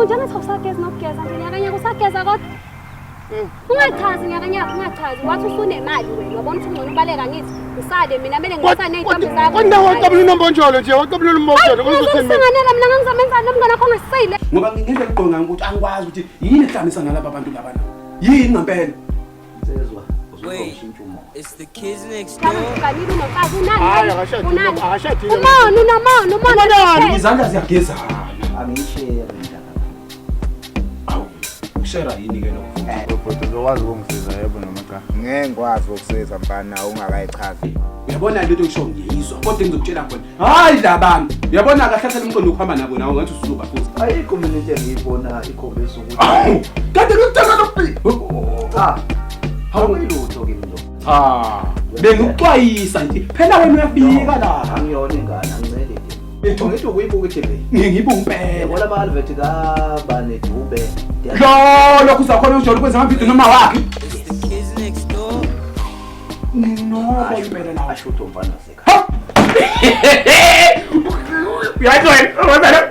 nje ngathi awusagezi nokugeza nje nyakanyaka usageza kodwa. Ungachazi nyakanyaka ungachazi wathi usunemali wena wabona ukuthi ungcono ubaleka ngithi usale mina kumele ngisane ney'ntombi zakho. Kodwa waqabula unombonjolo nje waqabula unombonjolo kuzothini mina? Ngizokusanganela mina ngangizamenzani nomngane wakho ongasile. Ngoba ngendlela eqonga ukuthi angikwazi ukuthi yini ehlanganisa nalaba bantu laba na. Yini ngempela? Nsizwa uzoshintsha umoya. It's the kids next door. Uganile unomfazi unani? Hhayi, akashadile, Unani? akashadile. Umona unamona umona. Umonani? Izandla ziyagezana. Angiyishere mntaka. Awu, ushera yini ke lokho? Bhuti uzokwazi ukungisiza yebo noma cha? Ngeke ngikwazi ukusiza mfana ungakayichazi. Uyabona lento oyisho ngiyizwa kodwa engizokutshela khona. Hayi labantu. Uyabona kahle kahle umqondo ukuhamba nabo nawe ngathi usuzoba futhi. Ayikho mina into engiyibona ikhombisa ukuthi Awu, kade ngikuthanda lokufika. cha. Awuyilutho kimi lo. Cha, bengikuxwayisa nje. Phela wena uyafika la. Angiyona ingane anginceli nje. Ethu Ngithi ukuyibuka i-TV. ngiyibuka impela. Yabona ama-advert kaBane Dube. Lo lokhu uzakhona ujolo ukwenza amavidiyo noma wakhe. It's the kids next door. Nginoko impela la. Asho ukuthi umfana wasekhaya. Uyazi wena, wena.